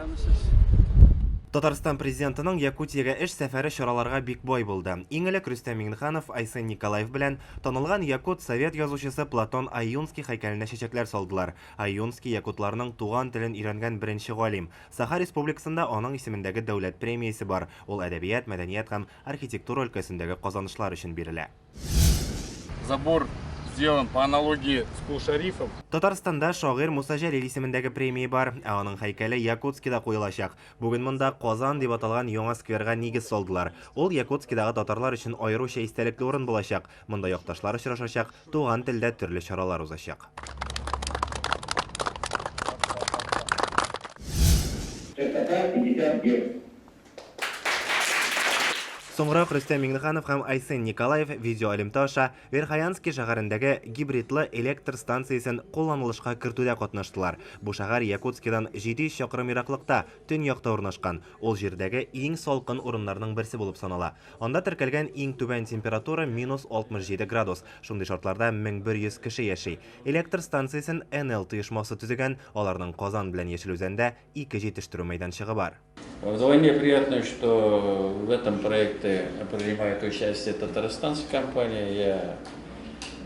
Исәнмесез. Татарстан Президентының Якутиягә эш сәфәре чараларга бик бай булды. Иң элек Рөстәм Миңнеханов Айсен Николаев белән танылган якут совет язучысы Платон Ойунский һәйкәленә чәчәкләр салдылар. Ойунский, якутларның туган телен өйрәнгән беренче галим. Саха Республикасында аның исемендәге дәүләт премиясе бар, ул әдәбият, мәдәният һәм архитектура өлкәсендәге казанышлар өчен бирелә. Забор сделан по аналогии с Кул-Шарифом. Татарстанда шагыйрь Муса Җәлил исемендәге премия бар, ә аның һәйкәле Якутскида куелачак. Бүген монда Казан дип аталган яңа скверга нигез салдылар. Ул Якутскидагы татарлар өчен аеруча истәлекле урын булачак. Монда якташлар очрашачак, туган телдә төрле чаралар узачак. Частота 50 Гц. Соңрак Рөстәм Миңнеханов һәм Айсен Николаев видеоэлемтә аша Верхоянский шәһәрендәге гибридлы электр станциясен кулланылышка кертүдә катнаштылар. Бу шәһәр Якутскидан 700 чакрым ераклыкта, төньякта урнашкан. Ул җирдәге иң салкын урыннарның берсе булып санала. Анда теркәлгән иң түбән температура минус 67 градус. Шундый шартларда 1100 кеше яши. Электр станциясен НЛТ оешмасы төзегән, аларның Казан белән Яшел Үзәндә ике җитештерү мәйданчыгы бар. Вдвойне приятно, что в этом проекте принимает участие татарстанская компания. Я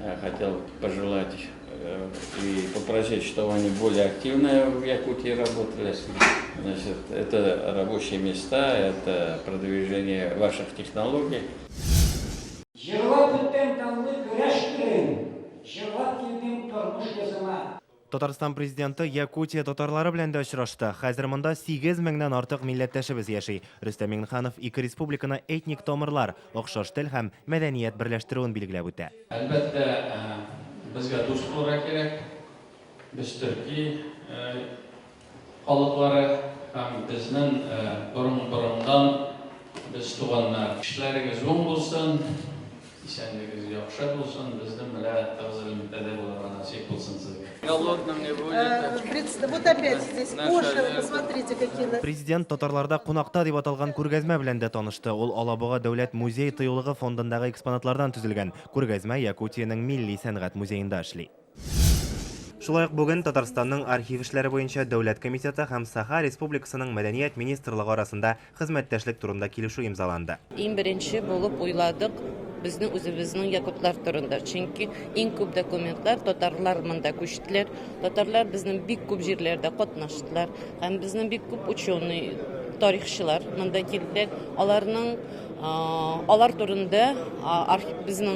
э, хотел пожелать э, и попросить, чтобы они более активно в Якутии работали. Значит, это рабочие места, это продвижение ваших технологий. Җырлап үткән данлы көрәш төрен, Җырлап килдем тормыш языма. Татарстан Президенты Якутия татарлары белән дә очрашты. Хәзер монда 8 меңнән артык милләттәшебез яши. Рөстәм Миңнеханов ике республиканы этник тамырлар, охшаш тел һәм мәдәният берләштерүен билгеләп үтә. Әлбәттә, безгә дус булырга кирәк. Без төрки халыклары һәм безнең борын-борыннан без туганнар. Эшләрегез уң булсын, исәнлегегез яхшы булсын, безнең белә тыгыз элемтәдә булырга насыйп булсын сезгә. Голодным не будете. Вот опять здесь кожа, посмотрите, какие. Президент Татарларда кунакта дип аталган күргәзмә белән дә танышты. Ул Алабуга дәүләт музей-тыюлыгы фондындагы экспонатлардан төзелгән. Күргәзмә Якутиянең Милли сәнгать музеенда эшли. Шулай ук бүген Татарстанның Архив эшләре буенча дәүләт комитеты һәм Саха Республикасының Мәдәният министрлыгы арасында хезмәттәшлек турында килешү имзаланды. Иң беренче булып уйладык безнең үзебезнең якутлар турында, чөнки иң күп документлар татарлар монда күчтеләр. Татарлар безнең бик күп җирләрдә катнаштылар һәм безнең бик күп ученый, тарихчылар монда килделәр. Аларның Алар турында безнең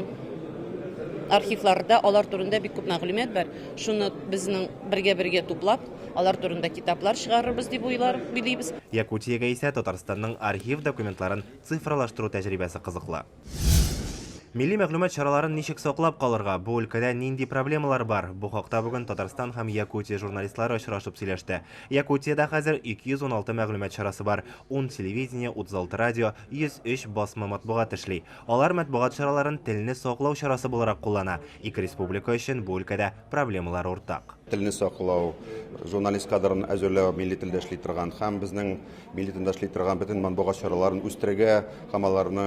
архивларда алар турында бик күп мәгълүмат бар. Шуны безнең бергә-бергә туплап, алар турында китаплар чыгарырбыз дип уйлар, уйлыйбыз. Якутиягә исә Татарстанның архив документларын цифралаштыру тәҗрибәсе кызыклы. Милли мәгълүмат чараларын ничек саклап калырга, бу өлкәдә нинди проблемалар бар? Бу хакта бүген Татарстан һәм Якутия журналистлары очрашып сөйләште. Якутиядә хәзер 216 мәгълүмат чарасы бар, ун телевидение, 36 радио, 103 басма матбугат эшли. Алар матбугат чараларын телне саклау чарасы буларак куллана. Ике республика өчен бу өлкәдә проблемалар уртак. Телне саклау, журналист кадрын әзерләү милли телдә эшли торган һәм безнең милли телдә эшли торган бөтен матбугат чараларын үстерергә һәм аларны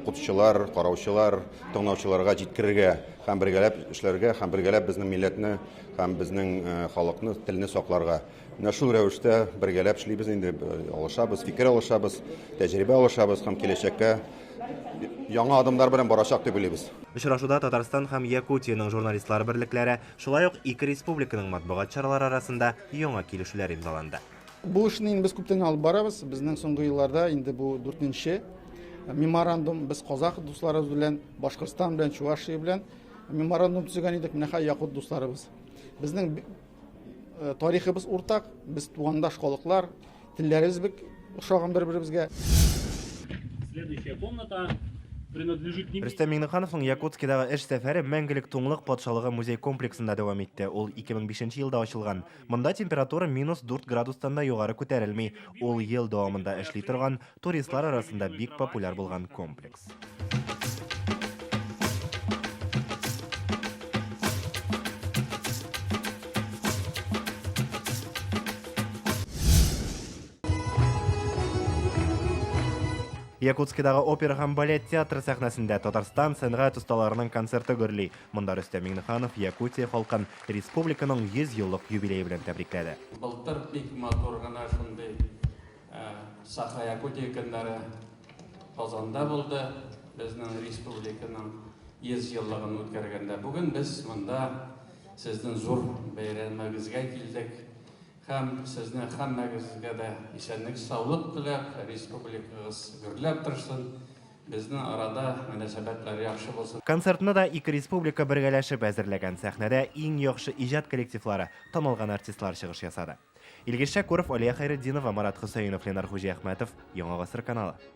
укытучылар, караучылар, тыңлаучыларга җиткерергә һәм бергәләп эшләргә һәм бергәләп безнең милләтне һәм безнең э, халыкны, телне сакларга. Менә шул рәвештә бергәләп эшлибез инде, э, алышабыз, фикер алышабыз, тәҗрибә алышабыз һәм киләчәккә яңа адымнар белән барачак дип уйлыйбыз. Очрашуда Татарстан һәм Якутиянең журналистлар берлекләре, шулай ук ике республиканың матбугат чаралары арасында яңа килешүләр имзаланды. Бу эшне инде без күптән алып барабыз. Безнең соңгы елларда инде бу дүртенче меморандум. Без казах дусларыбыз белән, Башкортстан белән, Чувашия белән меморандум төзегән идек. Менә хәзер якут дусларыбыз. Безнең э, тарихыбыз уртак, без тугандаш халыклар, телләребез бик охшаган бер-беребезгә. Следующая комната принадлежит не Рөстәм Миңнехановның Якутскидагы эш сәфәре Мәңгелек туңлык патшалыгы музей комплексында дәвам итте. Ул 2005 елда ачылган. Монда температура минус 4 градустан да югары күтәрелми. Ул ел дәвамында эшли торган, туристлар арасында бик популяр булган комплекс. Якутскидагы опера һәм балет театры сәхнәсендә Татарстан сәнгать осталарының концерты гөрли. Монда Рөстәм Миңнеханов Якутия халкын республиканың 100 еллык юбилее белән тәбрикләде. Былтыр бик матур гына шундый Саха-Якутия көннәре Казанда булды, безнең республиканың 100 еллыгын үткәргәндә. Бүген без монда сезнең зур бәйрәмегезгә килдек һәм сезне һәммәгезгә дә исәнлек-саулык теләп, республикагыз гөрләп торсын, безнең арада мөнәсәбәтләр яхшы булсын. Концертны да ике республика бергәләшеп әзерләгән. Сәхнәдә иң яхшы иҗат коллективлары, танылган артистлар чыгыш ясады. Илгиз Шәкүров, Алия Хәйретдинова, Марат Хөсәенов, Ленар Хуҗиәхмәтов, Яңа Гасыр каналы.